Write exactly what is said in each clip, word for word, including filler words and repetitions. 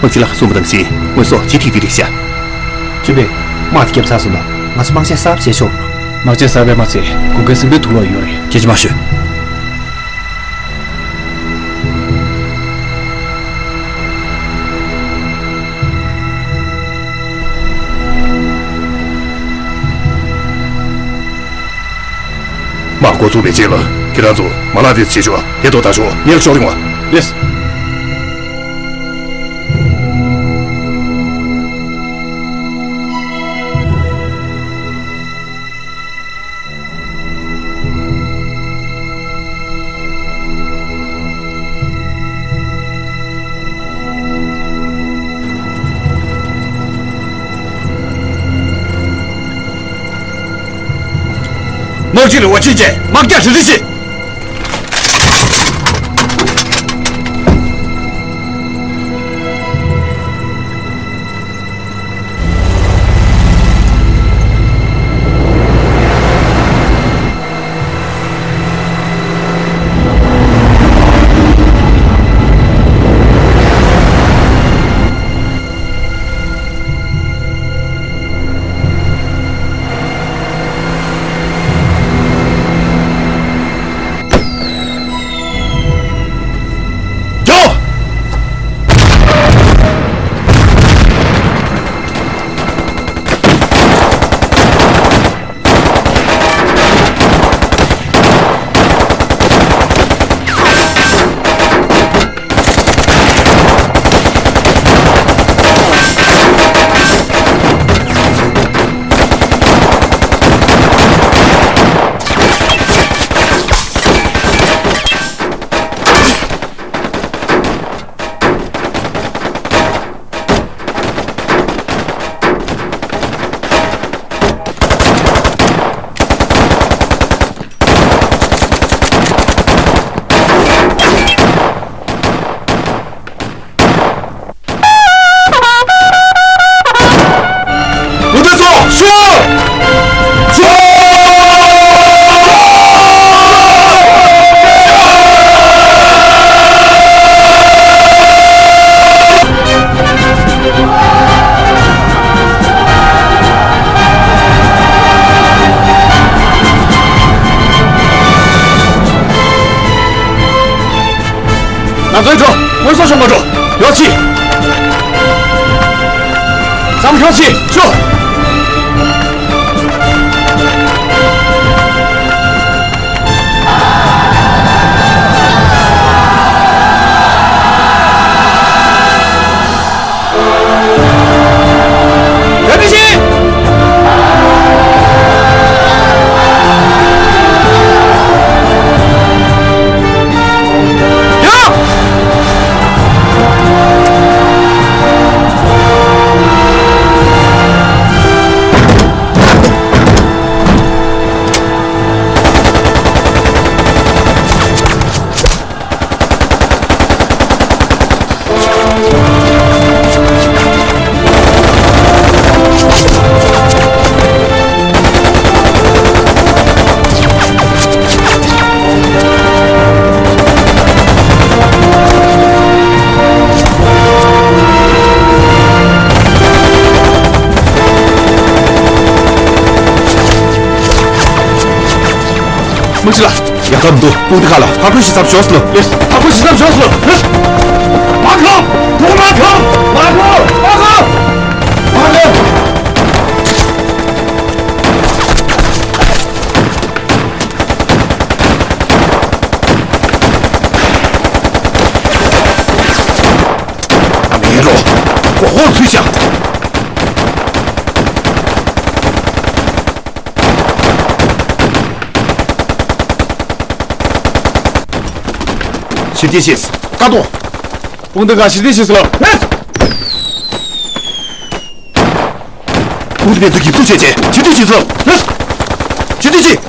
ཚིག་ལ་གསུངས་པ་དང་བཞིན་དངོས་ཟོག་ཇི་ཐིག་ཐིག་རེད་ཤག་ཅི་བས་དམག་དེ་བརྒྱབ་ཚར་སོང་ན་ང་ཚོ་དམག་ཆས་གསར་པ་བཟོས་ཆོག་དམག་ཆས་གསར་པའི་དམག་ཆས་གུང་ཁྲན་སྲིད་དོན་ཐུག་ལོག་ཡོད་རེད། སྐད་ཆ་མ་ཤོད། དམག་འགོ་ཚུགས་པའི་རྗེས་ལ་ཁྱེད་རང་ཚོ་མ་ལག་དེ་བྱེད་ཆོག་དེ་ཐོག་ད་ཆོག་ཉེར་ཤོག་རིང་བ། ལེས། དམག་སྤྱི་རེ་བ་ཆེ་བྱས་དམག་རྒྱགས་རེ་རེ་བྱེད། རྒྱོ། ང་ཚོའི་འགྲོ། དངོས་ཟོག་ཤོང་ག་འགྲོ། ཡོ་ཆི། ཚང་མ་ཡོ་ཆི། ཤོ། དམག་སྤྱི་ལགས། ཡག་ཐབས་འདུག་དཔུང་སྡེ་ཁག་ལ་ཧ་ཁོ་ཞིག་ཚབ་ཞོག་སི་ལོ། ལེས། ཧ་ཁོ་ཞིག་ཚབ་ཞོག་སི་ལོ། ལེས། མ་ཁམ། དུང་མ་ཁམ། མ་ཁམ། མ་ཁམ། མ་ཁམ། མེ་རོ། གོ་ཧོར་ཚུད་ཤག་ཕྱིར་འཐེན་བྱས། ཀ་ཏོ། དཔུང་སྡེ་ཁག་ཕྱིར་འཐེན་བྱས་སོང་ལགས། ལགས། དཔུང་སྡེ་དེ་ཚོ་འགོ་འཛུགས་བྱས་རྗེས་ཕྱིར་འཐེན་བྱས་སོང་ལགས། ཕྱིར་འཐེན་བྱས།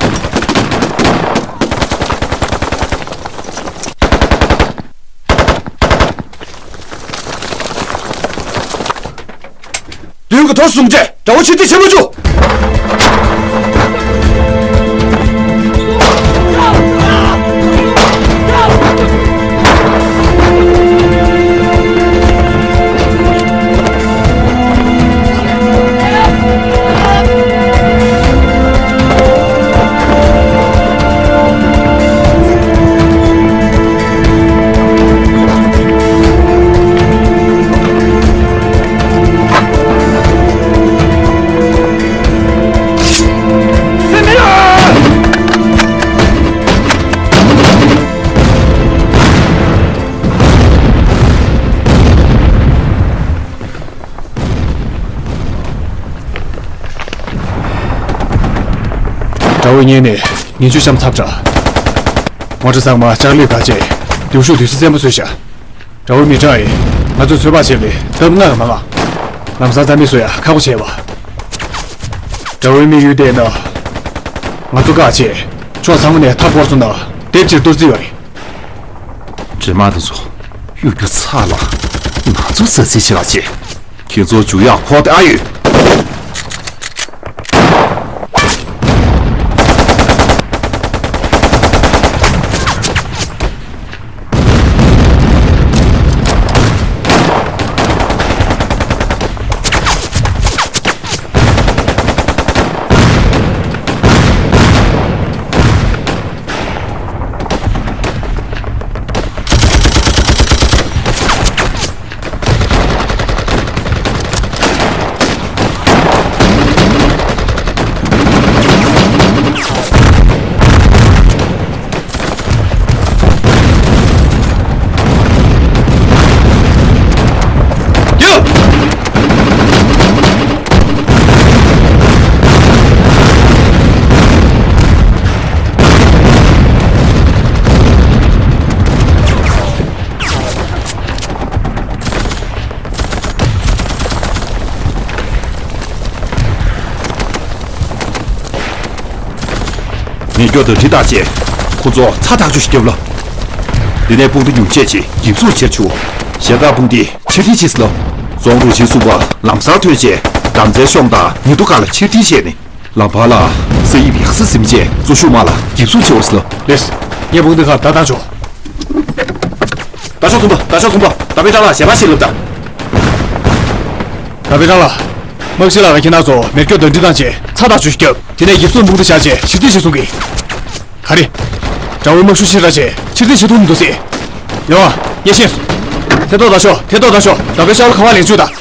མདུན་གྱི་ཐོ་བཟུང་རྗེས་དགྲ་བོ་ཕྱིར་འཐེན་བྱེད་མ་བཅུག་དགྲ་བོའི་གཉེན་ནས་ངན་ཇུས་བཤམས་ཚར་འདྲ། ངོ་ཁྲ་ཚང་མ་ལྕགས་ལེབ་བཀག་རྗེས་མདུན་ཤོག་དུས་སུ་བཙན་པོ་བཟོས་བཞག་དགྲ་བོའི་མི་གྲངས་ཡིས་ང་ཚོ་ཚོད་དཔག་བྱས་པའི་ལྡབ་ལྔ་ཡང་མང་ང་། ལམ་སང་རྩ་མེད་བཟོ་ཡ་ཁག་པོ་བྱས་པ། དགྲ་བོའི་དམིགས་ཡུལ་དེ་ནི། ང་ཚོ་བཀག་རྗེས་ཕྱོགས་ཚང་མ་ནས་མཐའ་བསྐོར་སོང་ན་དེབ་ཕྱིར་གཏོར་རྩིས་ཡོད་རེད། དྲི་མ་དེ་ཚོ་གཡུག་རྒྱུ་ཚར་ལ། ང་ཚོ་ཟ་རྩིས་བྱེད་ལ་བྱེད། ཁྱེད་ཚོ་འཇུ་ཡག་ཁོག་དེ་ཨ་ཡོད། ངས་སྐྱོ་དང་དྲི་བཏགས་བྱས། ཁོ་ཚོ་ཚ་ཐག་ཆོད་ཞིག་བརྒྱབ་ལ། དེ་ནས་དཔུང་སྡེ་ཉུང་ཤས་ཀྱིས་འགྱིབ་སུར་ཁྱེར་བཅུག་ཞལ་ཏ་དཔུང་སྡེ་ཕྱིར་འཐེན་བྱས་ལ། ཙོང་ཀྲུའུ་ཆིན་གསུངས་པ་ལམ་སང་ཐོན་རྗེས་དམ་རྫས་ཤོམ་དང་ཉི་དུ་ཁ་ལ་ཕྱིར་འཐེན་བྱས་ནས། ལམ་བར་ལ་ས་ཡིབ་ཡག་ས་ཟིན་རྗེས་གཙོ་ཤུགས་དམག་ལ་འགྱིབ་སུར་ཁྱེར་བར་སླབ། ལེས། ངས་དཔུང་སྡེ་ཁག་ད་བཏང་ཆོག་ད་ཤོག་ཚོང་པ། ད་ཤོག་ཚོང་པ། ད་པའི་ཀྲང་ལགས་ཞལ་པར་ཞིག་ལབ་དང་། ད་པའི་ཀྲང་ལགས། དམག་སྤྱི་ལགས་ཀྱིས་ཁྱེད་རང་ཚོ་མེ་སྒྱོགས་གདོན་འདྲེ་བཏང་རྗེས་ཚ་ཐག་ཆོད་ཞིག་བརྒྱབ། དེ་ནས་འགྱིབ་སུར་དཔུང་སྡེ་བཞག་རྗེས་ཕྱིར་འཐེན་བྱེད་གསུང་གི། ག་རེ། དགྲ་བོའི་དམག་ཤུགས་ཆེ་དྲགས་བྱས་ཕྱིར་འཐེན་བྱེད་ཐུབ་མི་འདུག་ཟེར། ཡོང་ཨ། ངས་ཤེས་སོང་། ཐེ་གཏོགས་ད་ཤོག་ཐེ་གཏོགས་ད་ཤོག་ད་པའི་ཀྲང་ལགས་ཁ་པར་ལེན་བཅུག་དང་།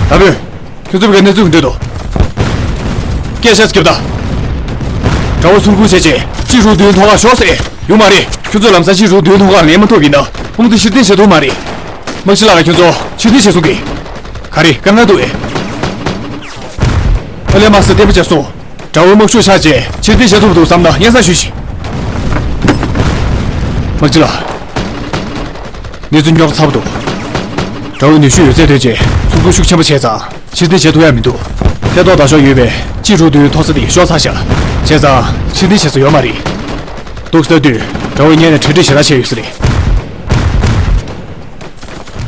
ད་པའི། ཁྱོད་ཚོ་བོད་ཀྱི་གནས་ཚུལ་ག་འདྲ་འདུག་སྐད་ཆ་སྐྱོབ་ད། དགྲ་བོ་ཚུར་འགུག་བྱས་རྗེས་ཅི་རུ་མདུན་ཐོག་ཁར་ཤོག་ཟེར། ཡོང་མ་རེད། ཁྱོད་ཚོ་ལམ་སང་ཅི་རུ་མདུན་ཐོག་ཁར་ལེན་མ་ཐུབ་པ་ཡིན་ན་དཔུང་སྡེ་ཕྱིར་འཐེན་བྱེད་ཐུབ་མ་རེད། དམག་སྤྱི་ལགས་ཀྱིས་ཁྱོད་ཚོ་ཕྱིར་འཐེན་བྱེད་གསུང་གི། ག་རེ་དཀའ་ངལ་འདུག་ཨེ། ཨ་ལས་དམག་སར་བརྟན་པོ་བྱས་སོང་། དགྲ་བོའི་དམག་ཤུགས་ཆག་རྗེས་ཕྱིར་འཐེན་བྱེད་ཐུབ་འདུག་བསམ་ན་སྙན་སེང་ཞུས་ཤིག་དམག་སྤྱི་ལགས། གནས་ཚུལ་རྙོག་དྲ་ཚ་པོ་འདུག་དགྲ་བོའི་ནུས་ཤུགས་ཡོད་ཚད་ཐོན་རྗེས་ཚུར་རྒོལ་ཤུགས་ཆེན་པོ་བྱས་ཙང་ཕྱིར་འཐེན་བྱེད་ཐུབ་ཡ་མི་འདུག་ཐེ་གཏོགས་ད་ཤོག་ཡོད་པའི་ཅི་རུ་མདུན་ཐོག་ས་དེ་ཤོར་ཚར་བཞག་བྱས་ཙང་ཕྱིར་འཐེན་བྱེད་ས་ཡོད་མ་རེད། འདུག་ལྟ་དུས་དགྲ་བོའི་གཉེན་ནས་གྲ་སྒྲིག་ཞེ་དྲག་བྱས་ཡོད་ས་རེད།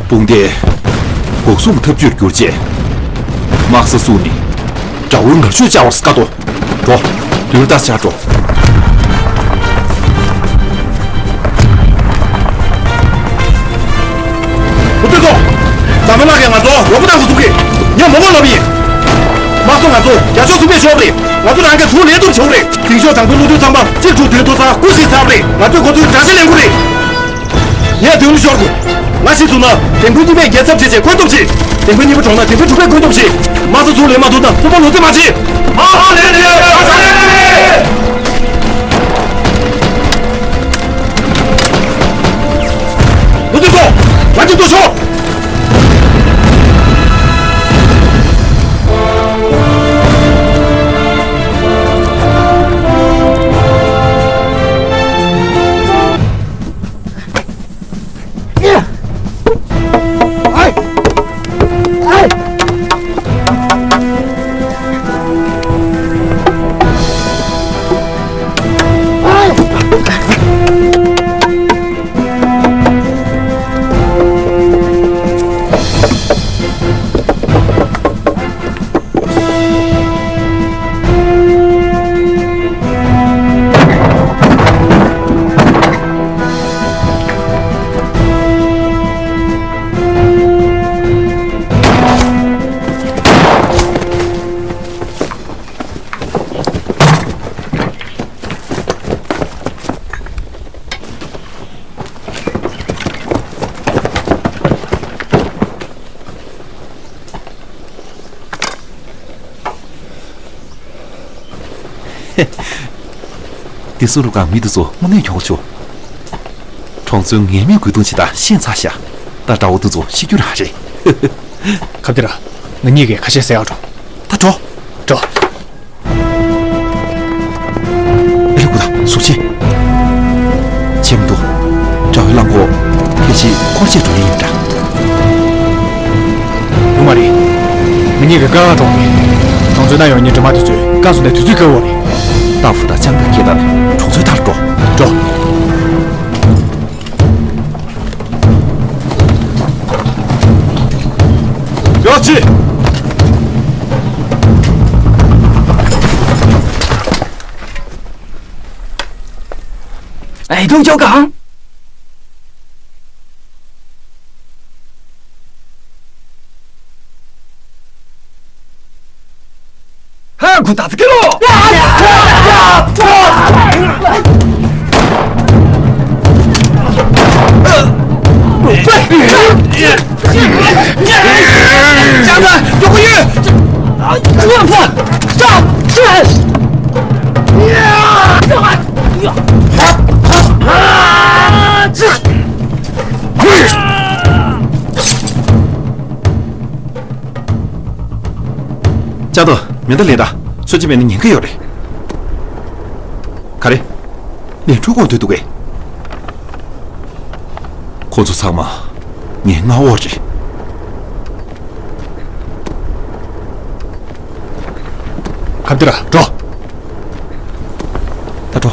དཔུང་སྡེ་འགོག་སྲུང་འཐབ་ཇུས་བསྒྱུར་རྗེས། དམག་ས་བསྲུངས་ནས་དགྲ་བོའི་ངར་ཤུགས་བཅག་པར་དཀའ་ཐུབ། འགྲོ། མདུན་ལྟ་ཤར་འགྲོ། འུ་ཚོ་ཚོ། འཛམ་བུ་གླིང་གིས་ང་ཚོ་རོགས་པ་གནང་དགོས་གསུང་གི། ངས་མང་པོ་ལབ་ཡིན། དམག་ཚོ་ང་ཚོ་རྒྱ་ཤོག་གསུམ་པས་ཤོར་བ་རེད། ང་ཚོ་རང་གིས་ཚུར་ལེན་ཐུབ་བྱུང་རེད། ལྡིང་ཤོག་དང་པོའི་བློ་མཐུན་ཚང་མ་གཅིག་གྲུབ་མདུན་ཐོག་ས་སྐུ་གཤེགས་ཚར་བ་རེད། ང་ཚོས་ཁོ་ཚོའི་དགྲ་ཤ་ལེན་དགོས་རེད། ངས་མདུན་ལ་ཤོར་དགོས། ང་ཤི་སོང་ན་ལྡིང་དཔོན་གཉིས་པས་རྒྱལ་ཚབ་བྱས་རྗེས་བཀོད་འདོམས་བྱེད། ལྡིང་དཔོན་གཉིས་པ་གྲོངས་ན་ལྡིང་དཔོན་དྲུག་པས་བཀོད་འདོམས་བྱེད། དམག་ས་ཚུར་ལེན་མ་ཐུབ་ན་གསུམ་པ་ལོ་ཚོད་མ་བྱེད། དམག་ས་ལེན་རེད། དམག་ས་ལེན་རེད། ལོ་ཚོད་ཚོ། ང་གཅིག་ཏུ་ཤོག་དེ་སུ་རུ་གང་མི་དེ་ཚོ་དངོས་གནས་མགྱོགས་བྱུང་། གྲོང་ཚོའི་ངན་སྨོད་རྒོལ་རྡུང་བྱེད་སྟངས་ཤེས་ཚར་ཤག་ད་དགྲ་བོ་དེ་ཚོ་ཤི་རྒྱུ་རང་རེད། ཁ་བདེ་ར། ང་གཉིས་ཀྱིས་ཁ་ཤས་བསད་ཡག་འགྲོ། ད་འགྲོ། འགྲོ། ཕལ་ཆེར་འཁོར་བཅས་འགྲོ་ཡི་ཡིན་འདྲ། ཡོང་མ་རེད། མི་གཉིས་ཀྱི་དཀའ་ཁག་གྲོངས་པས། གྲོང་ཚོའི་ནང་ཡོད་མཁན་འདྲེ་དམག་དེ་ཚོས་བཀག་སོང་ནས་དུས་ཚོད་བསྐལ་བ་རེད། སྟག་ཕུ་དང་ལྕང་དང་ཁྱེད་རྣམས་གྲོང་ཚོའི་མཐར་འགྲོ། འགྲོ། ཡོ་ཆི། ཨེ་ཏུང་ཅོ་གང་། ཧ་གུ་ད་ཚ་ཀི་ལོ། ཅང་ཙེ་ཡོད་གུ་ཡོད། ཅང་ཙེ། ཅང་ཏོ། མེ་མདའ་ལེན་དང་། འཚོ་བྱེད་མེད་ན་ཉེན་ཁ་ཡོད་རེད། ག་རེ། ལན་ཁྲུ་གོང་དུ་འདུག་གས། ཁོ་ཚོ་ཚང་མ་ངའི་མངའ་འོག་རེད། ག་འདི་ར་འགྲོ། ད་འགྲོ།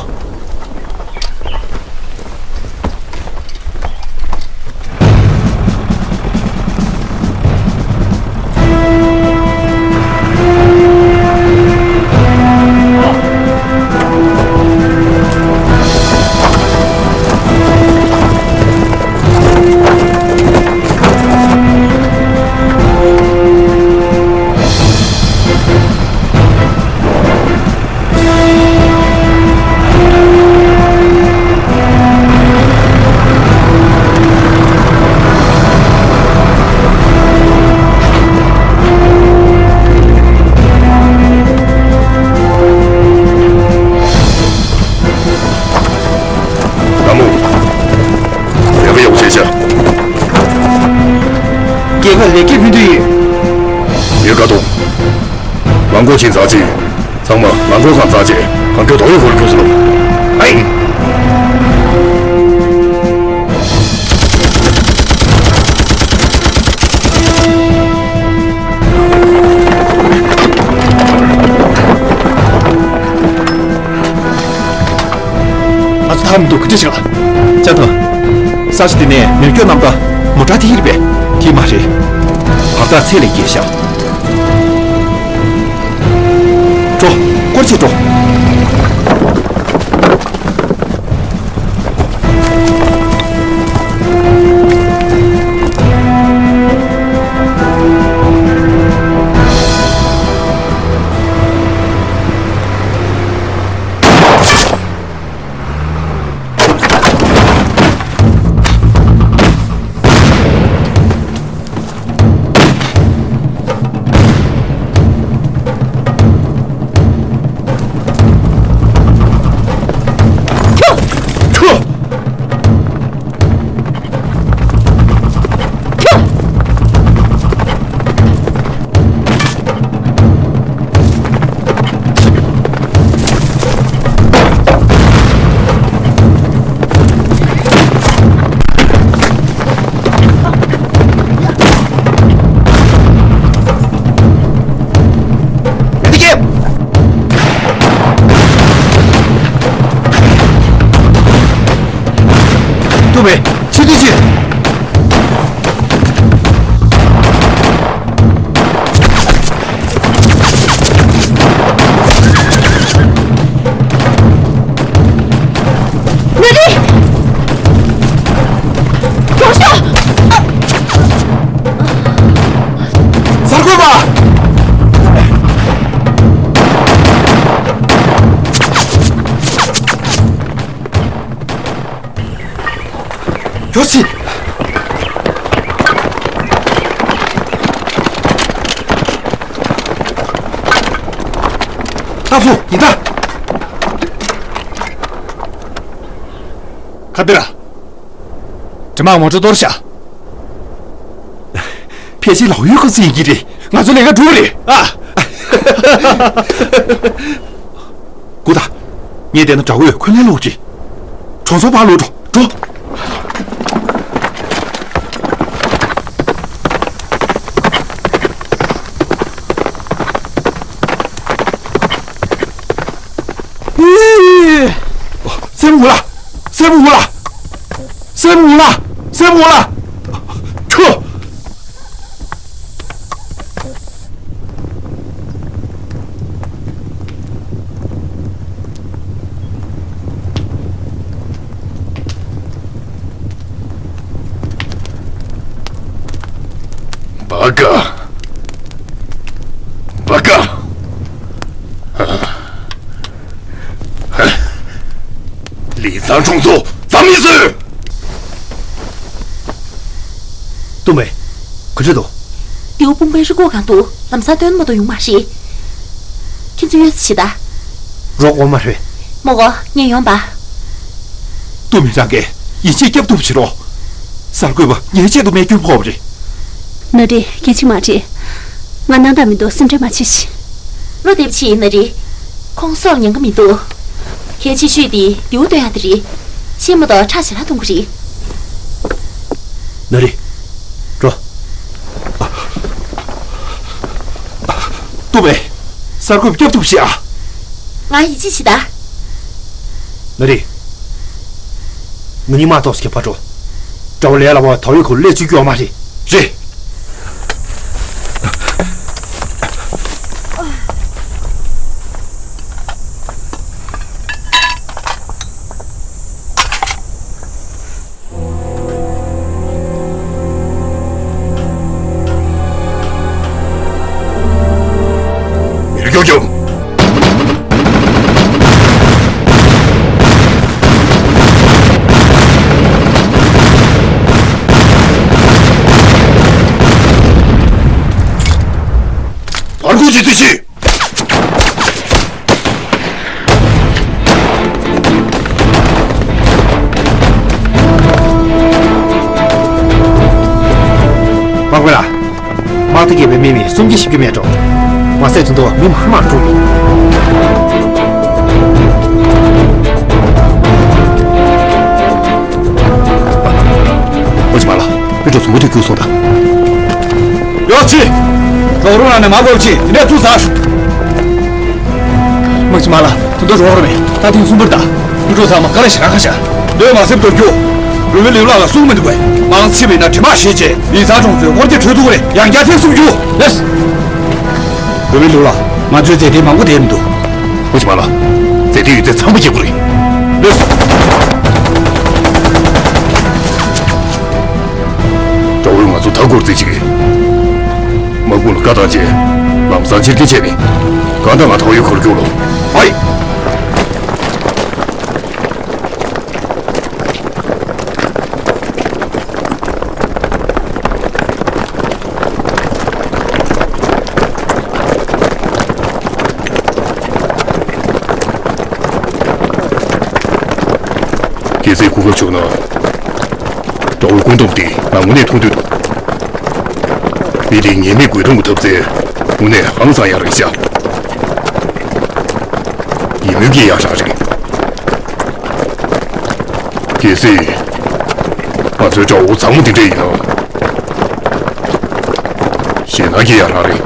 ལ་མོ། ལས་ཀ་ཡག་པོ་བྱས་ཤག་སྐྱེས་སྐར་ལེགས་སྐྱེས་ཕུལ་དུས་ཡིན། ཡོད་ཀ་ཏོ། རླངས་འཁོར་ཕྱིན་ཚར་རྗེས། ཚང་མ་རླངས་འཁོར་ཁང་ཚར་རྗེས་གངས་སྐྱོད་ཐོག་གཡུག་འཁོར་ལ་རྒྱུགས་སོང་། ཨེ། ང་ཚོ་ཐར་མི་འདུག་ག་འདྲ་བྱེད་ཀ་ཅང་ཐོ། ས་ཆ་འདི་ནས་མེ་སྒྱོགས་གནམ་ཐང་མོ་ཊ་དེ་ཡིན་པས། དེ་མ་རེད། བར་ཐག་ཚད་ལས་བརྒལ་ཤག་འགྲོ། སྐོར་ཆེད་འགྲོ། ཐུབ་པས། ཆེ་དུས་ཆེ། ན་རི། གྲོང་ཤོག་གསར་འགོད་པ། ཡོ་སི། ཨ་ཕོ་ཡིན་ད། ག་འདི་ར། དྲི་མ་ངོ་སྤྲོད་གཏོར་བྱ། ཕལ་ཆེར་ལག་ཡོད་ཁོ་ཚོ་ཡིན་གྱི་རེད། ང་ཚོ་ལས་ཀ་གྲུབ་རེད་ཨ། སྒུག་ད། ངས་བལྟས་ན་དགྲ་བོས་འཁོན་ལན་སློག་ཅིག་གྲོང་ཚོ་ཕར་ལོག་འགྲོ། འགྲོ། སྲས་མོ་འུ་ལགས། སྲས་མོ་འུ་ལགས། སྲས་མོ་འུ་ལགས། སྲས་མོ་འུ་ལགས། ཁྱོད། སྦ་ཀ། སྦ་ཀ། ལི་ཚང་གྲོང་ཚོ་རྩ་མེད་བཟོས། ཏུ་མེ། ག་རེ་འདུག་དེའུ་དཔུང་པའི་རི་མགོ་གང་འདུག་ལམ་སང་སྟོན་མ་གཏོགས་ཡོང་མ་རེད། ཁྱེད་ཚོ་ཡོད་ཟེར་ད། རོགས་འོ་མ་རེད། མོ་གོ་ངས་ཡོང་པ། ཏུ་མེ་རང་གིས་ཡིད་ཆེས་སྐྱབས་ཐུབ་བྱེད་རོགས། གསར་འགོད་པ་ངའི་ཆེད་དུ་རྨས་སྐྱོན་ཕོག་པ་རེད། ན་རེ་སྐད་ཅིག་མ་དྲིས། ང་སྣང་དག་མི་འདུག་སེམས་ཁྲལ་མ་བྱེད་ཤིག་བློ་བདེ་པོ་བྱེད་ན་རེ། ཁོང་སྲོག་ཉེན་ཁ་མི་འདུག་གལ་ཆེ་ཤོས་དེ་དེའུ་སྟོན་ཡག་དེ་རེད། ཤེས་མ་གཏོགས་ཁྲག་ཞེ་དྲག་གཏོང་གི་རེད། ན་རེ། འགྲོ། ཏུ་མེ། གསར་འགོད་པ་སྐྱབས་ཐུབ་བྱེད་ཨ། ང་ཡིད་ཆེས་བྱེད་ད། ན་རེ། ང་གཉིས་མ་གཏོགས་སྐྱབས་པ་འགྲོ། དགྲ་བོ་ལས་སླ་པོ་དོགས་ཡོད་ཁོ་ལས་བཅུག་རྒྱུ་ཡོད་མ་རེད། རེད། མེར་སྐྱོག་རྒྱོབ། བར་ཁུག་ཅིག་ཏུ་ཤི། དམག་དཔོན་ལགས། དམག་སྡེ་བརྒྱད་པའི་དམག་མི་སུམ་བརྒྱ་བཞི་བཅུ་མེད་འགྲོ། མ་ཟད་དོན་དུ་མི་མང་མང་འགྲོ་ཡིན། ཨོ་ཅི་མ་ལ། པི་ཀྲོ་ཚོ་མུ་མཐུད་རྒྱུགས་སོང་དང་། ཡོག་ཅི། རོགས་རོགས་རང་ནས་མ་གོ་ཅི་དེ་འདྲས་ཚུར་ཟ། དམག་སྤྱི་མ་ལགས། དོན་དུ་རོགས་རོགས་མེད། ད་ཐེངས་གསུམ་པར་ད། པི་ཀྲོ་ཚང་མ་ག་རེ་ཞེ་དྲག་ཁ་ཤ། འདོད་མ་སེམས་གཏོར་རྒྱུ། རུ་བའི་ལིའུ་ལགས་ལ་གསུང་མི་འདུག་པས། མང་ཆེ་བས་ན་དྲི་མ་ཞེས་བྱས་ལི་ཚང་གྲོང་ཚོའི་སྐོར་གྱི་གྲོས་ཐུག་རེ་ཡང་བསྐྱར་ཐེངས་གསུམ་རྒྱུ། ལེས། རུ་བའི་ལིའུ་ལགས། ང་ཚོའི་རྩེད་ཐེངས་མང་པོ་བསྡད་མི་འདུག་ཨོ་ཅི་མ་ལགས། རྩེད་ཐེངས་ཡོད་ཚད་ཚང་མ་རྒྱག་དགོས་རེད། ལེས། དགྲ་བོས་ང་ཚོ་མཐའ་སྐོར་རྩིས་བྱེད་ཀྱི། དམག་དཔུང་ལ་བཀའ་བཏང་རྗེས་ལམ་སང་ཕྱིར་འཐེན་བྱས་ནས་གང་ལྟར་ང་ཐང་ཡུལ་འཁོར་རྒྱུགས་ལོ། ཨའི། གལ་སྲིད་གོ་སྐབས་བྱུང་ན། དགྲ་བོའི་བཀོད་འདོམས་དེ་ང་དངོས་གནས་མཐོང་འདོད་འདུག་མི་དེའི་ངེས་མེད་རྒོལ་རྡུང་གི་འཐབ་རྩལ་དངོས་གནས་ཧང་སང་ཡག་རེད་ཤག་ཡིད་སྨོན་སྐྱེ་ཡག་ཞིག་རེད། གལ་སྲིད་ང་ཚོའི་དགྲ་བོ་མཛངས་མོ་འདི་འདྲ་ཡིན་ན། ཞེད་སྣང་སྐྱེ་ཡག་རང་རེད།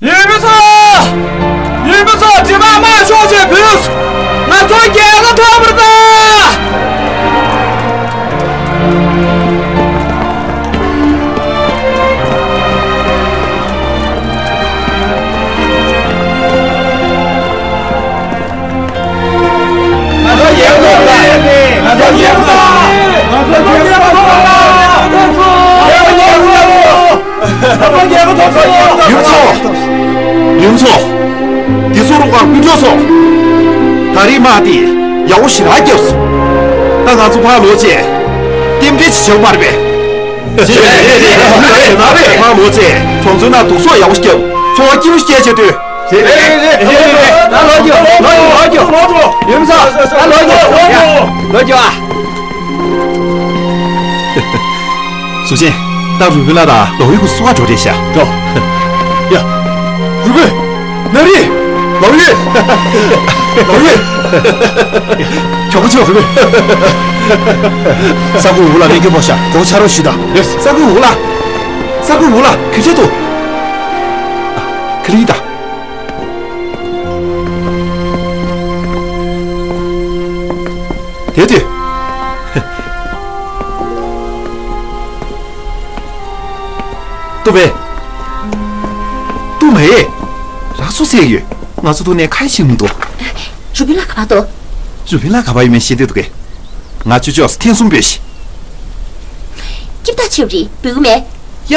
ཡུལ་མི་ཚོ། ཡུལ་མི་ཚོ། དྲི་མ་མར་ཤོག་ཅེས་ཕུལ། ང་ཚོ་རྒྱལ་ཁ་ཐོབ་པར་གདའ། ང་ཚོ་རྒྱལ་ཁ་ཐོབ་པ། ང་ཚོ་རྒྱལ་ཁ་ཐོབ་པ། ང་ཚོ་རྒྱལ་ཁ་ཐོབ་པ། ང་ཚོ་རྒྱལ་ཁ་ཐོབ་པ། ཡུམ་ཚོ། ཡུམ་ཚོ། དེ་ཚོ་རོགས་པ་སྤུན་གྲོགས་ཚོ། ད་རེས་དམག་དེ་ཡག་པོ་ཞེ་དྲག་བརྒྱབ་སོང་། ད་ང་ཚོ་ཕར་ལོག་བྱས། རྟེན་འབྲེལ་ཅིག་བྱེད་དགོས་མ་རེད་པས། རེད་རེད་རེད། ཕར་ལོག་བྱས། གྲོང་ཚོའི་ནང་སྡུག་སོག་ཡག་པོ་ཞིག་བརྒྱབ། འཚོ་བ་སྐྱིད་པོ་ཞིག་སྐྱེལ་བྱེད་དུས། རེད་རེད་རེད། ད་ལོག་རྒྱུ། ལོག་རྒྱུ། ལོག་རྒྱུ། ལོག་རྒྱུ། ཡུམ་ཚོ། ད་ལོག་རྒྱུ། ལོག་རྒྱུ། ལོག་རྒྱུ་ཨ། ཟུར་ཆེན། ད་རུས་སྦལ་ལགས་དང་ལོ་ཡུ་གི་སོ་ཁ་འགྲོ་བསྡད་ཤག་འགྲོ། ཡ། རུས་སྦལ། ན་རི། ལོ་ཡུ། ལོ་ཡུ། གྱོང་པོ་ཆེ་བ་རུས་སྦལ། གསར་འགོད་འུ་ལགས་རྨས་སྐྱོན་ཕོག་ཤག་མགྱོགས་ཕྱག་རོགས་ཞུས་དང་། ཡེས། གསར་འགོད་འུ་ལགས། གསར་འགོད་འུ་ལགས་ག་འདྲས་འདུག་ཨ། ཁ་ལི་ཡིན་ད། ལྟོས། ཏུ་བེ། ཏུ་མེ། རང་སུ་ཟེར་ཡོད། ང་ཚོ་ཐུག་ནས་ཁ་ཡི་ཤིག་མི་འདུག་རུ་བི་ལ་ག་པར་འདུག་རུ་བི་ལ་ག་པར་ཡོད་མེད་ཤེས་འདོད་འདུག་གས། ང་ཅོ་ཅོས་ཐེན་གསུམ་བོས་ཤིག་སྐྱིབ་ཐག་ཆོད་རེད། འབུལ་གི་མེད། ཡ།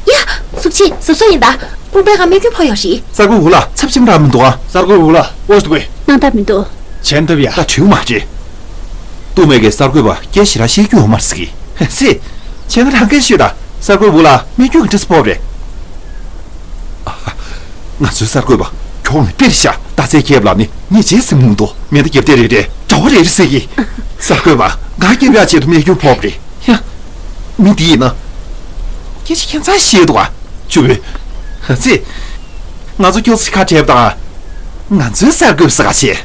ཡ། གཟུགས་ཆེ་གཟབ་གཟབ་ཡིན་ད། དཔུང་པའི་སྒང་རྨས་སྐྱོན་ཕོག་ཡོད་རེད། གསར་འགོད་འུ་ལགས་ཚབས་ཆེན་པོ་རག་མི་འདུག་ཨ། གསར་འགོད་འུ་ལགས་ཨོ་སི་དགོས། སྣང་དག་མི་འདུག་བྱས་ན་ཐབས་ཡ། ད་དྲིའུ་མ་རེད། ཏུ་མེ་གིས་གསར་འགོད་པ་སྐད་ཞེ་དྲག་བཤད་རྒྱུ་ཡོད་མ་རེད་ཟེར་གི། སྲིད། བྱས་ན་རང་སྐད་ཤོད་ད། གསར་འགོད་འུ་ལགས་རྨས་སྐྱོན་གྱི་འདྲི་ས་ཕོག་རེད། ང་ཚོའི་གསར་འགོད་པ་མགྱོགས་ནས་དཔེ་རེད་ཤག་རྟ་ཚལ་རྒྱབ་ལ་ནི་ངས་རྗེས་ཟིན་མུང་དོ། མེ་མདའ་རྒྱབ་བསྡད་རེད་རེད། དགྲ་བོ་རེད་རེད་ཟེར་གི། གསར་འགོད་པ་ང་རྒྱབ་ཡག་ཆེད་དུ་རྨས་སྐྱོན་ཕོག་པ་རེད། ཡ། མི་འདི་ཡིན་ན། སྐད་ཆ་ཁྱད་མཚར་བཤད་འདུག་ཨ། ཆུ་བོས། ཙི། ང་ཚོ་སྐྱོ་སི་ཁ་བྲལ་བ་དང་། ང་ཚོའི་གསར་འགོད་ས་ག་བྱེད།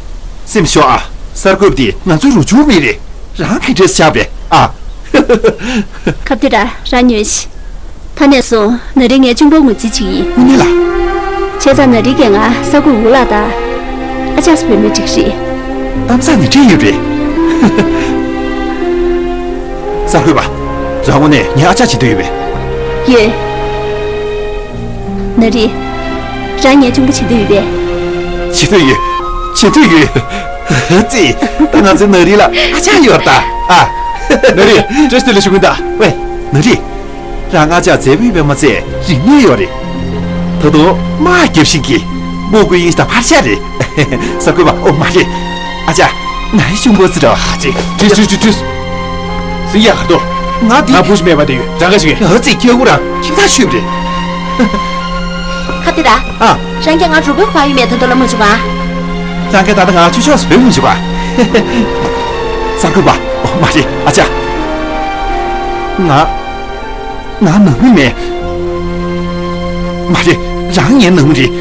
སེམས་ཤོག་ཨ། གསར་འགོད་འདི་ང་ཚོའི་རུ་ཆུ་མི་རེད། རང་གི་འདྲེས་ཆགས་པས་ཨ། ཁ་བདེ་ར་རང་ཉོན་ཞིག་ད་ནས་བཟུང་ནཱ་རི་ངའི་གཅུང་པོ་ངོས་འཛིན་བྱེད་ཀྱི་ཡིན། དངོས་གནས་ལ། བྱས་ཙང་ནཱ་རི་གིས་ང་གསར་འགོད་འུ་ལགས་དང་། ཨ་ཅག་སུ་བོད་མི་འགྲིག་རེད། གཏམ་བཟང་ནི་འདྲེས་ཡོད་རེད། གསར་འགོད་པ། རང་ངོས་ནས་ངའི་ཨ་ཅག་བྱེད་འདོད་ཡོད་པས། ཡོད། ནཱ་རི། རང་ངའི་གཅུང་པོ་བྱེད་འདོད་ཡོད་པས། བྱེད་འདོད་ཡོད། བྱེད་འདོད་ཡོད། ཙི། ད་ང་ཚོའི་ནཱ་རི་ལ་ཨ་ཅག་ཡོད་ད། ཨ། ནཱ་རི། བཀྲ་ཤིས་བདེ་ལེགས་ཞུ་གི་ཡིན་ད། ཝེ། ནཱ་རི། རང་ཨ་ཅག་མཛེས་པོ་ཡོད་པས་མ་ཚད་རིག་གནས་ཡོད་རེད། ད་དུང་དམག་རྒྱབ་ཤིང་གི་མོ་ཀུ་ཡིན་ད་ཕར་ཤ་རེད། གསར་འགོད་པ་ཨོ་མ་རེད། ཨ་ཅག་ནཱ་ཡི་གཅུང་པོ་ཙི་ར་ཧ་ཙི། ཏྲིས་ཏྲིས་ཏྲིས་ཏྲིས། སིང་ཡ་ཧར་དོ། ང་དེ། ང་བུ་ཞིག་མེད་པ་དེ་ཡོད་རང་ག་ཞིག་ཡིན། ཨ་ཙི་སྐྱེ་བོ་རང་ཁྱིམ་ཚང་ཤོད་རེད། ཁ་ཏི་ར། ཨ། རང་གིས་ང་རུ་བོའི་ཁ་ཡོད་མེད་ད་དུ་ལ་མ་བྱུང་བ། རང་གིས་ད་ལྟ་ང་ཆུ་ཕྱོགས་སུ་བོས་མི་བྱུང་བ། གསར་འགོད་པ། ཨོ་མ་རེད་ཨ་ཅག་ང་། ང་ནང་མི་མེད། མ་རེད། རང་ངའི་ནང་མི་རེད།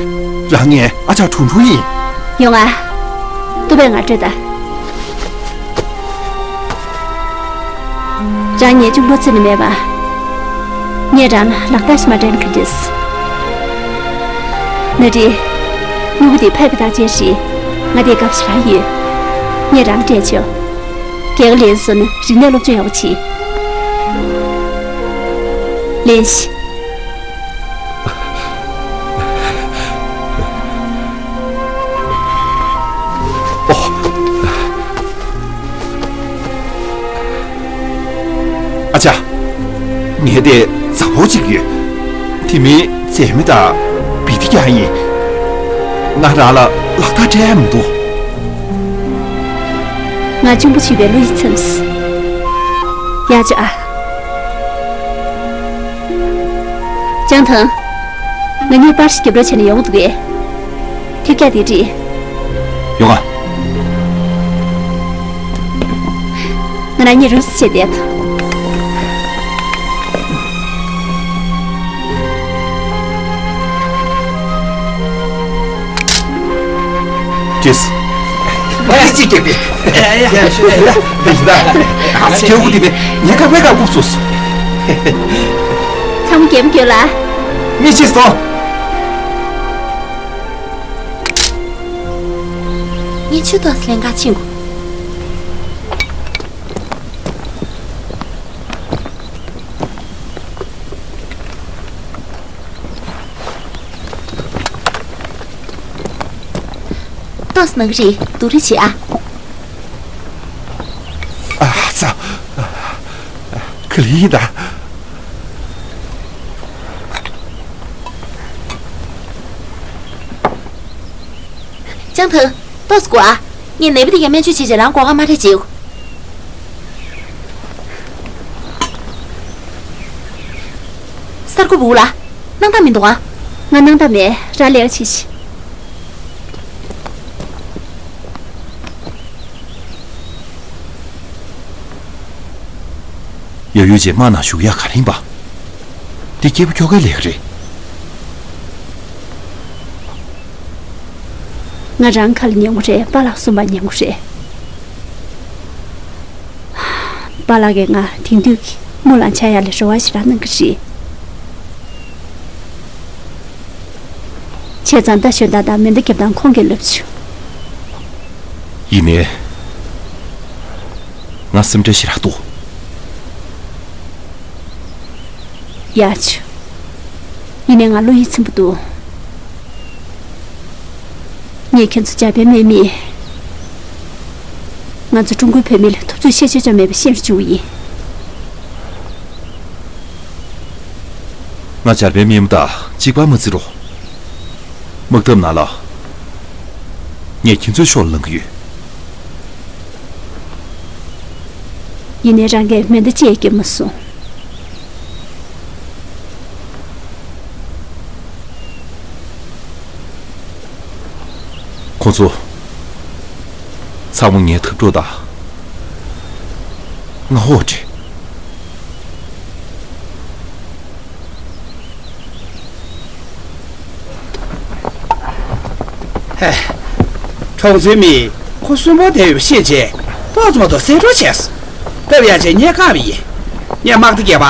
རང་ངའི་ཨ་ཅག་ཁྲུང་ཁྲུང་ཡིན། ཡོང་ང་། ཏུ་བས་ང་སྤྲོད་ད། རང་ངའི་གཅུང་པོ་ཙི་ནི་མེད་པ། ངས་རང་ལ་ལག་རྟགས་ཤིག་མ་སྤྲད་ན་ག་འདྲས། ནཱ་རི། སྨྱུ་གུ་དེ་ཕལ་པའི་རྟགས་ཅན་རེད། ང་དེ་དགའ་པོ་ཞེ་དྲག་ཡོད། ངས་རང་ལ་སྤྲད་ཆོག་རྒྱལ་ཁ་ལེན་སོང་ན་རིག་གནས་སློབ་སྦྱོང་ཡག་པོ་བྱེད། ལེན་ཞིག་ཨོ། ཨ་ཅག་ངའི་དེ་མཛའ་བོ་གཅིག་ཡོད། དེ་མིན་མཛེས་མ་དང་བི་དི་ཀྱང་ཡིན། ང་རང་ལ་ལག་རྟགས་སྤྲད་ཡ་མི་འདུག་ང་གཅུང་པོ་བྱེད་པའི་བློ་ཡིད་ཚིམས། ཡ་ཅོ་ཨ། ཅང་ཐང་། ང་གཉིས་པར་ཞིག་རྒྱབ་རོགས་བྱས་ན་ཡོང་འདུག་གས། ཐེབས་རྒྱག་དེ་རེད། ཡོང་ང་། ང་རང་གཉིས་རུབ་བྱས་བསྡད། ཅེས། ཨ་ཅིག་སྐྱེས་པས། ཡ་ཡ་ཡ་ཡ། ཨ་ཅིག་སྐྱེས་པོ་དེ་ནས་ཉེན་ཁ་བས་ཁ་ཁུག་སོང་། ཚང་མ་རྒྱལ་པོ་སྐྱོ་ལ། མི་ཤེས་སོང་། ངས་ཆུ་ཏོག་ཙམ་ལེན་ག་ཕྱིན་དགོས། ཏོག་ཙམ་ནང་རེད་སྡུག་རེ་བྱེད་ཨ། ཨ་ཙ། ག་ལེ་ཡིན་ད། ཅང་ཐང་། ཏོག་ཙམ་སྒུག་ཨ། ངས་ནད་པ་དེ་གའི་སྨན་བཅོས་བྱས་རྗེས་རང་སྒོ་ཁ་མ་རེད་ཅིག་གསར་འགོད་པ་འུ་ལགས། སྣང་དག་མི་འདུག་ཨ། ང་སྣང་དག་མེད། རང་ལས་ཀ་བྱེད་ཤིག་ཡོད་ཡོད་ཅེས་དམག་ནང་ཞུགས་ཡག་ག་རེ་ཡིན་པ། འདི་སྐྱེས་བུ་ཁྱོ་གའི་ལས་ཀ་རེད། ང་རང་ཁ་ལ་ཉན་གྱི་རེད། པཱ་ལགས་གསུངས་པ་ཉན་གྱི་རེད། པཱ་ལགས་ཀྱིས་ང་དེང་དུས་ཀྱི་དམུ་ལང་ཆགས་ཡག་ལ་རེ་བ་ཞེ་དྲག་གནང་གི་རེད། བྱས་ཙང་རྟ་ཞོན་སྟངས་དང་མེ་མདའ་རྒྱབ་སྟངས་ཁོང་གིས་བསླབས་བྱུང་། ཡིན་ནའི། ང་སེམས་ཁྲལ་ཞེ་དྲག་འདུག་ཡ་ཆུ། ཡིན་ནའི་ང་བློ་ཡིད་ཚིམ་པོ་འདུག་ངས་ཁྱེད་ཚོ་འཇར་པན་མེད་མི། ང་ཚོ་ཀྲུང་གོའི་བོད་མི་ལ་འཐབ་རྩོད་ཤེས་བྱ་ཅང་མེད་པ་ཤེས་རུ་བཅུག་ཡིན། ང་འཇར་པན་མི་མ་དང་གཅིག་པ་མ་བརྩི་རོགས། དམག་འཐབ་ནང་ལ། ངས་ཁྱེད་ཚོའི་ཕྱོགས་ལ་ལངས་ཀྱི་ཡོད། ཡིན་ནའི་རང་གིས་མེ་མདའ་གཅིག་ཡང་བརྒྱབ་མ་སོང་། ཁོང་ཚོ། ཚང་མ་ངའི་འཐབ་གྲོགས་དང་། ང་ཧོ་ཁྲེ། ཧེ། གྲོང་ཚོའི་མིས་ཁོ་གསོན་པོར་བསྡད་ཡོད་པ་ཤེས་རྗེས། ཏོག་ཙམ་མ་གཏོགས་གསལ་སྒྲོག་བྱས་སོང་། སྟབས་ཡག་བྱས་ངས་བཀག་པ་ཡིན། ངས་དམག་སྡེ་བརྒྱད་པ་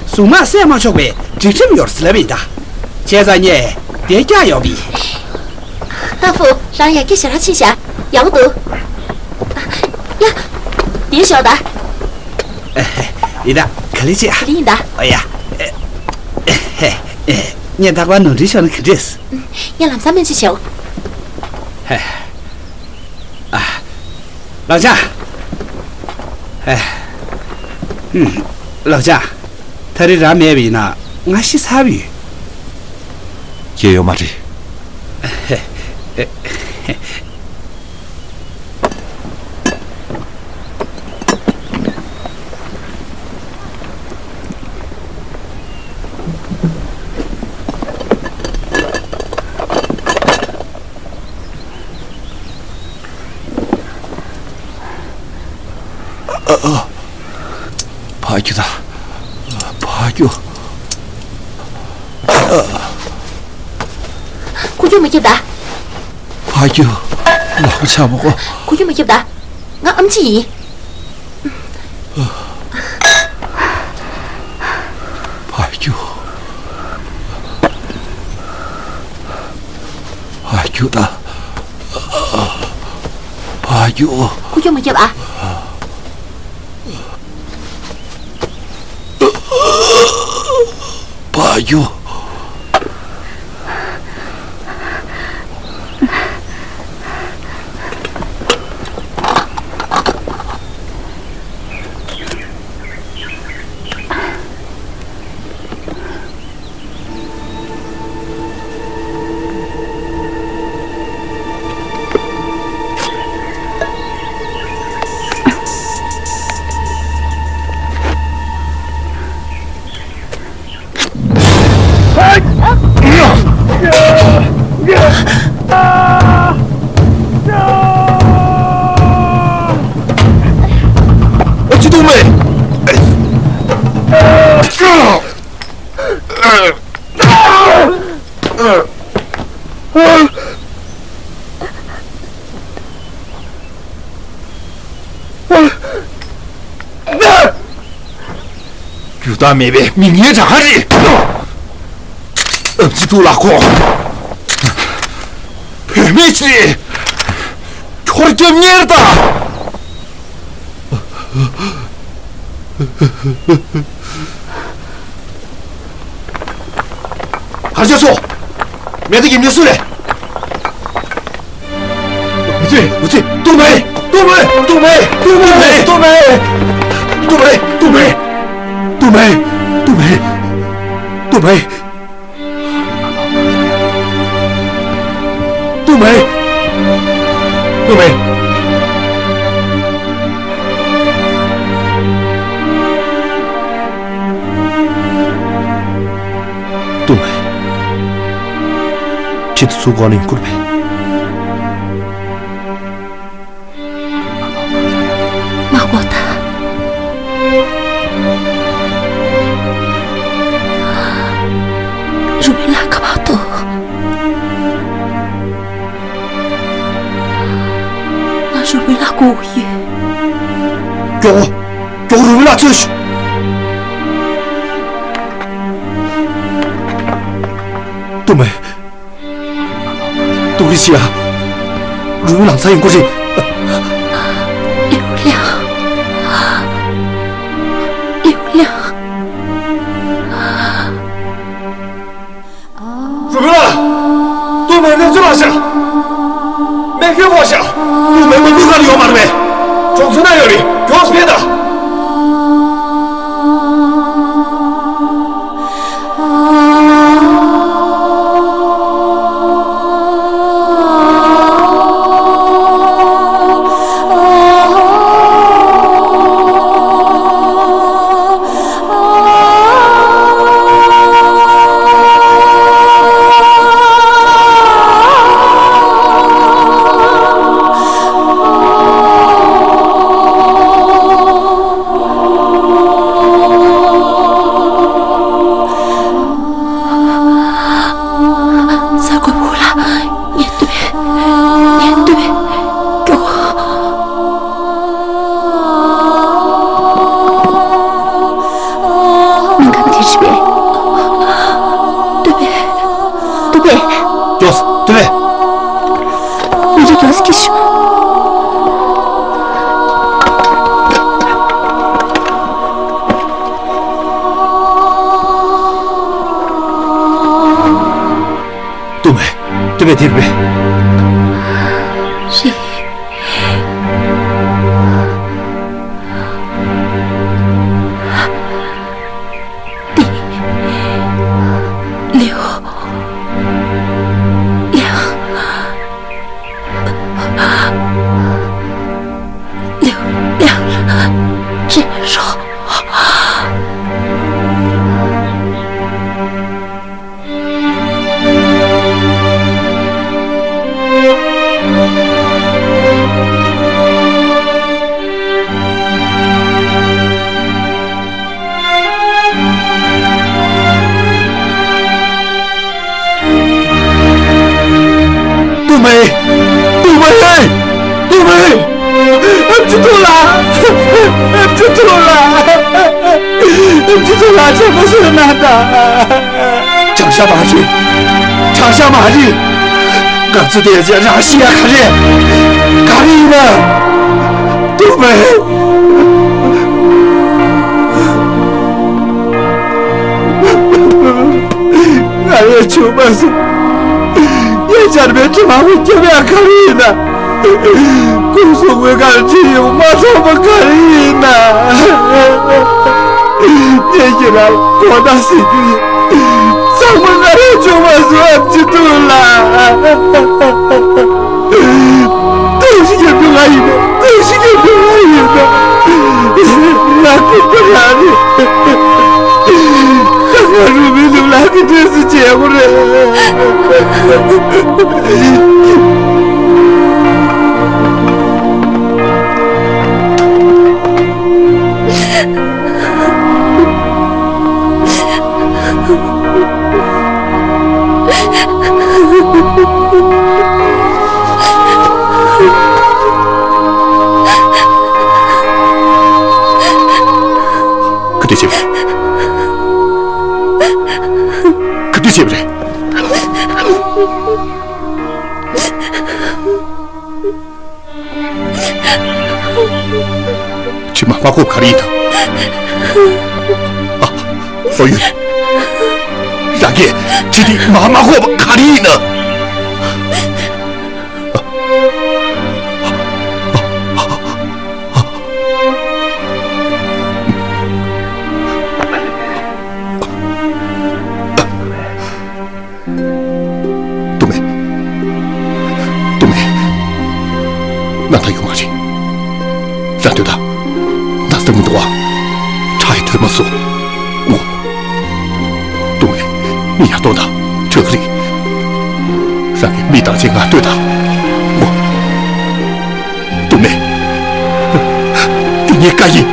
གཟུངས་དམག་བསད་མ་ཆོག་པའི་སྒྲིག་ཁྲིམས་ཡོད་རེད་ཟེར་ལབ་པ་ཡིན་ད། བྱས་ཙང་ངས་དེ་བཀག་ཡོང་པ་ཡིན། ཏ་ཧྥུ། རང་ཡར་རྒྱས་ཞེ་དྲག་ཕྱིན་ཤག་ཡག་པོ་འདུག་ཡ། འདིར་ཞོག་ད། ཡིན་ད། ག་ལེ་བྱེད། ག་ལེ་ཡིན་ད། ཨོ་ཡ། ངས་རྟག་པར་ནོར་འཁྲུལ་ཤོར་ན་ག་འདྲས། ངས་ལམ་སང་སྨན་བཅོས་བྱའོ། ཨ། ལགས་འཆང་། ཨ། ཧུམ། ལགས་འཆང་། ད་རེས་རང་མེད་པ་ཡིན་ན་ང་ཤི་ཚར་བ་ཡོད། ཁྱེད་ཡོད་མ་རེད། ཕ་ཁྱོད་ད། ཕ་ཁྱོད། ཁུ་ཁྱོད་མ་ཁྱབ་ད། ཕ་ཁྱོད། ལག་པ་ཆག་མ་གོ། ཁུ་ཁྱོད་མ་ཁྱབ་ད། ང་ཨམ་ཆི་ཡིན། ཕ་ཁྱོད། ཕ་ཁྱོད་ད། ཕ་ཁྱོད། ཁུ་ཁྱོད་མ་ཁྱབ་ཨ། ཕ་ཁྱོད། ཨ་ཅི་ཐུག་མེད། རྒྱུ་དག་མེད་པའི་མི་ངན་དྲག་ཁ་རེད། ཨ་ཅི་ཐུག་ལ་ཁོ། བུད་མེད་ཅིག་འཁྱོར་རྒྱབ་གཉེར་དང་། གར་ཆ་སོ། མེ་ཏོག་གི་མི་སུ་རེད། ཨུ་ཚེ། ཨུ་ཚེ། ཏུ་མེ། ཏུ་མེ། ཏུ་མེ། ཏུ་མེ། ཏུ་མེ། ཏུ་མེ། ཏུ་མེ། ཏུ་མེ། ཏུ་མེ། ཏུ་མེ། ཏུ་མེ། ཏུ་མེ། ཏུ་མེ། ཁྱེད་ཚོ་གོ་ནས་ཡོང་ཁུར་བས། མ་གོ་ད། རུ་མི་ལ་ཁ་བ་ཏོ། ང་རུ་མི་ལ་གོ་གི་ཡོད། མགྱོགས། མགྱོགས་རུ་མི་ལ་ཚུད། ཏུ་མེ། ཏུ་རི་ཤི་ཡ། རུ་མི་ལམ་སང་ཡོང་གི་རེད། ལིའུ་ལིའུ། མེ་མེ་ཚོ་ལ་ཤ། མེ་ཁྱོད་ཕོག་ཤ། ཏུ་མེ་མེ་མུ་ག་ལ་ཡོད་མ་རེད་པས། གྲོང་ཚོ་ན་ཡོད་རེད། མགྱོགས་སེ་ཕེབས་དང་། ས་རྒོད་པོ་ལ་ཉན་འདོད། ཉན་འདོད། མགྱོགས། སྙིང་ག་འདིར་བྱེད་པས། སྟོད་པས། སྟོད་པས། མགྱོགས། སྟོད་པས། མི་རིགས་མགྱོགས་སྐྱིད་ཤོག་ཏུ་མེ། ཏུ་མེ་དེར་བས། རེད། ཏི། ལེའོ། ལེའོ། ལེའོ། ལེའོ། ཅེ་རོ། ཏུ་མེ། ཏུ་མེ། ཏུ་མེ། ཨ་ཅེ་ཐུག་ལ། ཨ་ཅེ་ཐུག་ལ། ཨ་ཅེ་ཐུག་ལ། ཆེན་པོ་ཞུ་ན་ད། བྱང་ཤ་མ་རེད། བྱང་ཤ་མ་རེད། ང་ཚོ་དེ་ཚེ་རང་ཤི་ཡ་ག་རེ། ག་རེ་ཡིན་ན། ཏུ་མེ། ང་ཡང་ཆུང་མ་སོང་། ངས་ཆར་པའི་དྲི་མ་བོ་སྐྱོབ་ཡ་ག་རེ་ཡིན་ན། ཁོང་སོང་བའི་ཁར་ཁྲིད་ཡོང་མ་ཐོབ་པ་ག་རེ་ཡིན་ན། ངས་ཁྱེད་རང་གོ་བརྡ་ཟེར་རྒྱུ་ཡིན། ཚང་མ་ང་རང་ཆུང་མ་སོང་ཨ་ཅེ་ཐུག་ལ། ལྟོས་ཤིག་ཡོད་རྒྱུ་ང་ཡིན་ནོ། ལྟོས་ཤིག་ཡོད་རྒྱུ་ང་ཡིན་ནོ། ང་ཁོག་པ་རང་རེད། ད་ང་རུ་མི་ལུག་ལག་གི་དུས་སུ་བྱེད་དགོས་རེད། ག་འདྲ་བྱས་པ་རེད། ག་འདྲ་བྱས་པ་རེད། དྲི་མ་མ་གོ་བ་ག་རེ་ཡིན་དང་། ཨ། ཨོ་ཡོད། རང་གིས་དྲི་དེ་མ་མ་གོ་བ་ག་རེ་ཡིན་ན། ཏུ་མེ། ཏུ་མེ། ང་ད་ཡོད་མ་རེད། རང་སྡོད་ད། ན་ཚ་མི་འདུག་ཨ། ཁྲག་ཡང་ཐོན་མ་སོང་། ངོ་། ཏུ་མེ། མིག་ཡར་གཏོང་ད། དྲག་གི་རེད། རང་གི་མིག་བཏང་བྱས་ང་ལྟོས་ད། ངོ་། ཏུ་མེ། འདི་ངའི་བཀའ་ཡིན།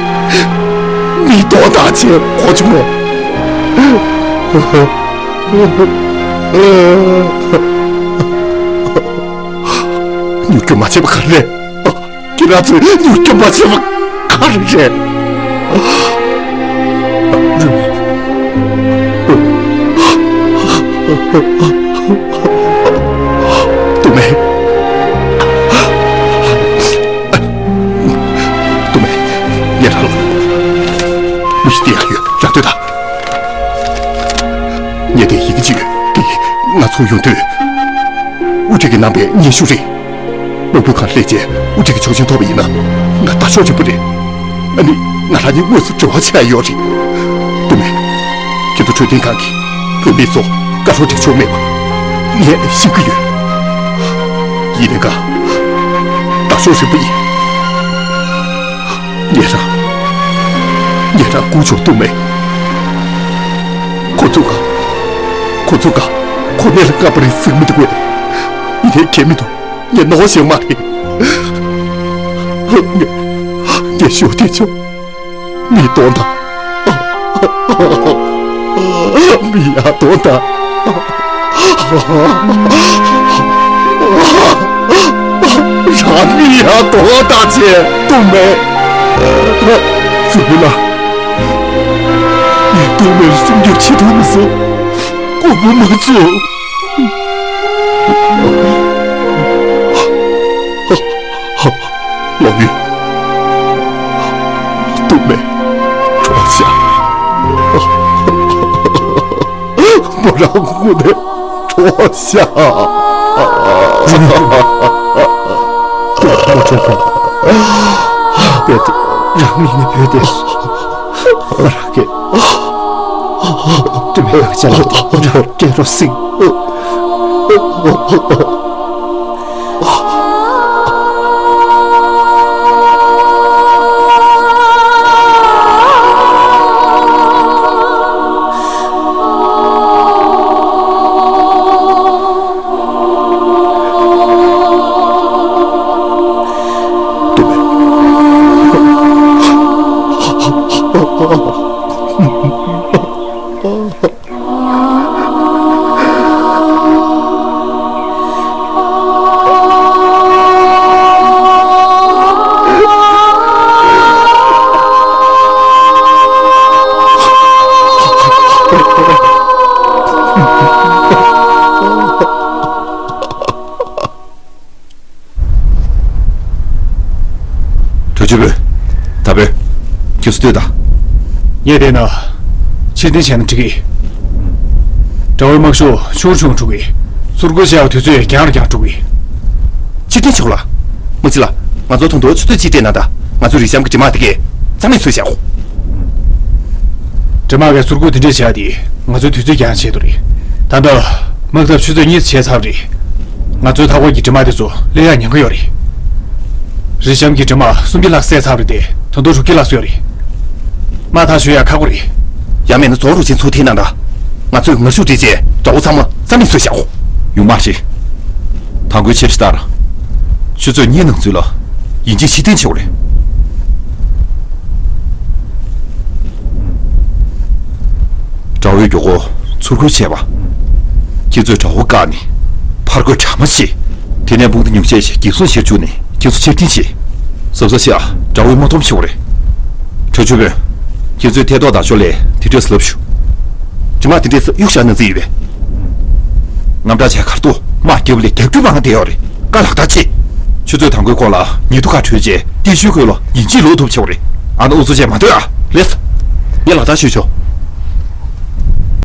མིག་གཏོང་ད་བྱས་གོ་བྱུང་ངོ་། མྱུར་སྐྱོབ་མ་བྱས་པ་ག་རེ་རེད། ཁྱེད་རང་ཚོས་མྱུར་སྐྱོབ་མ་བྱས་པ་ག་རེ་རེད། ཏུ་མེ། ཏུ་མེ། ངས་རང་ལ་མི་ཤི་དེ་ཡག་ཡོད་རང་ལྟོས་དང་། ངས་དེ་ཡི་གེ་ཅིག་ཡོད་དེ་ང་ཚོ་ཡོང་དུས། དབུ་ཁྲིད་ཀྱིས་གནང་པའི་སྙན་ཞུ་རེད། དམག་དཔོན་ཁང་སླེབས་རྗེས་དབུ་ཁྲིད་ཀྱི་ཆོག་མཆན་ཐོབ་པ་ཡིན་ན། ང་དར་ཤོག་རིན་པོ་རེད། ཨ་ནི། ང་རང་ཉིད་དངོས་སུ་འབྲེལ་བ་བྱས་ཡོད་རེད། དུ་མེད། ཁྱེད་ཚོ་འཕྲོད་བསྟེན་ཁང་གིས་བོད་མི་ཚོ་བཀའ་ཤོག་སྤྲད་ཆོག་མེད་པ་ངས་ཤེས་ཀྱི་ཡོད། ཡིན་ནའི་ང་དར་ཤོག་རིན་པོ་ཡིན། ངེད་རང་། ངེད་རང་སྒུག་ཆོག་ཏུ་མེད། ཁོ་ཚོ་ག་ཁོ་ཚོ་ག་གོ་གནས་ལ་བཀག་པ་རེད་ཟེར་མི་འདུག་གས། ཡིན་ནའི་གལ་མི་འདུག་ངས་ནོར་ཞིག་མ་རེད། ངས་ངས་ཞུ་བདེ་ཆོག་མི་གཏོང་དང་། མི་ཡར་གཏོང་དང་། རང་མི་ཡར་གཏོང་དང་བྱས་གཏུམ་མེད། ཟུར་པ་ལགས། ངས་གཏུམ་མེད་ལ་སྲུང་སྐྱོབ་བྱེད་ཐུབ་མི་སོང་། མགོ་བོ་མ་ཚོས། ལོ་ཡུན། གཏུམ་མེད་གྲོངས་ཤག་མོ་རང་དངོས་གནས་གྲོངས་ཤག་མོ་གྲོངས་པ། རྦད་དེ་རང་མིང་ནས་བོས་ཏེ། མོ་རང་གིས། གཏུམ་མེད་ནང་ཆ་ལ་རང་སྐྱེལ་རོགས་ཟེར། གྲོས་ཆོད་པོ། ད་བོད། ཁྱོད་ཚོ་ལྟོས་དང་། ངས་བལྟས་ན། ཕྱིར་འཐེན་བྱས་ན་འགྲིག་གི། དགྲ་བོའི་དམག་ཤུགས་ཆུང་རུ་ཆུང་རུ་འགྲོ་གི། ཚུར་རྒོལ་བྱས་པ་དུས་ཚོད་རྒྱང་རུ་རྒྱང་འགྲོ་གི། ཕྱིར་འཐེན་བྱེད་དགོས་ལ། དམག་སྤྱི་ལགས། ང་ཚོ་ད་དུང་ཆུ་ཚོད་གཅིག་སྤྲད་ན་ད། ང་ཚོ་རི་གཤམ་གྱི་འདྲེ་དམག་དེ་གས་རྩ་མེད་བཟོས་བཞག་གོ། འདྲེ་དམག་གིས་ཟུར་བཀོལ་དེ་འདྲས་བྱས་ཏེ་ང་ཚོའི་དུས་ཚོད་འགྱངས་བྱས་འདུག་རེད། ད་ལྟ་དམག་འཐབ་ཆུ་ཚོད་གཉིས་བྱས་ཚར་རེད། ང་ཚོའི་མཐའ་འཁོར་གྱི་འདྲེ་དམག་དེ་ཚོ་སླེབས་ཡག་ཉེན་ཁ་ཡོད་རེད། རི་གཤམ་གྱི་འདྲེ་དམག་སུམ་བརྒྱ་ལྷག་བསད་ཚར་རེད་དེ་ད་དུང་དྲུག་བརྒྱ་ལྷག་ཙམ་ཡོད་རེད། དམག་ཐག་ཆོད་ཡག་ཁག་པོ་རེད། ཡང་མིན་ན་རྫོང་རུ་ཆེན་ཚུར་འཐེན་གནང་དང་། ང་ཚོས་ངར་ཤུགས་སྤྲད་རྗེས་དགྲ་བོ་ཚང་མ་རྩ་མེད་བཟོས་བཞག་གོ། ཡོང་མ་རེད། དང་པོའི་འཆར་གཞི་ལྟར། ཆུ་ཚོད་གཉིས་ནང་ཚུད་ལ་ཡིན་གཅིག་ཕྱིར་འཐེན་བྱེད་དགོས་རེད། དགྲ་བོའི་མགྱོགས་པོ་ཚུར་རྒོལ་བྱས་པ། ཁྱེད་ཚོས་དགྲ་བོ་བཀག་ནས་ཕར་རྒོལ་གྲ་མ་བྱེད། དེ་ནས་དཔུང་སྡེ་ཉུང་ཤས་ཤིག་འགན་སྲུང་བྱེད་བཅུག་ནས་ཁྱེད་ཚོ་ཕྱིར་འཐེན་བྱེད། གཟབ་གཟབ་བྱས་ཨ། དགྲ་བོའི་དམག་དོམ་བྱེད་དགོས་རེད། གྲོས་ཆོད་པོ། ཁྱེད་ཚོས་ཐད་གཏོགས་དང་ཤོག་ལས་དེ་འདྲས་ལབ་ཞུ། དྲི་མ་དེ་འདྲས་གཡུག་བཞག་ན་རྩིས་ཡོད་པས། དངངས་སྐྲག་བྱས་ཁར་ཐུག་དམག་རྒྱབ་ལས་རྒྱག་རྒྱུ་མང་བསྡད་ཡོད་རེད། བཀའ་ལག་བསྟར་བྱེད། ཆུ་ཚོད་དང་པོའི་སྐོར་ལ་ཉེ་དུ་ཁ་གྲོལ་རྗེས་སྟེང་ཤུལ་ཁུལ་ལ་ཡིན་གཅིག་ལོག་ཐུབ་བྱེད་དགོས་རེད། ཨ་ན་ཨུ་ཚུགས་བྱས་མ་སྡོད་ཨ། ལེགས། ངས་ལག་བསྟར་ཞུས་ཆོག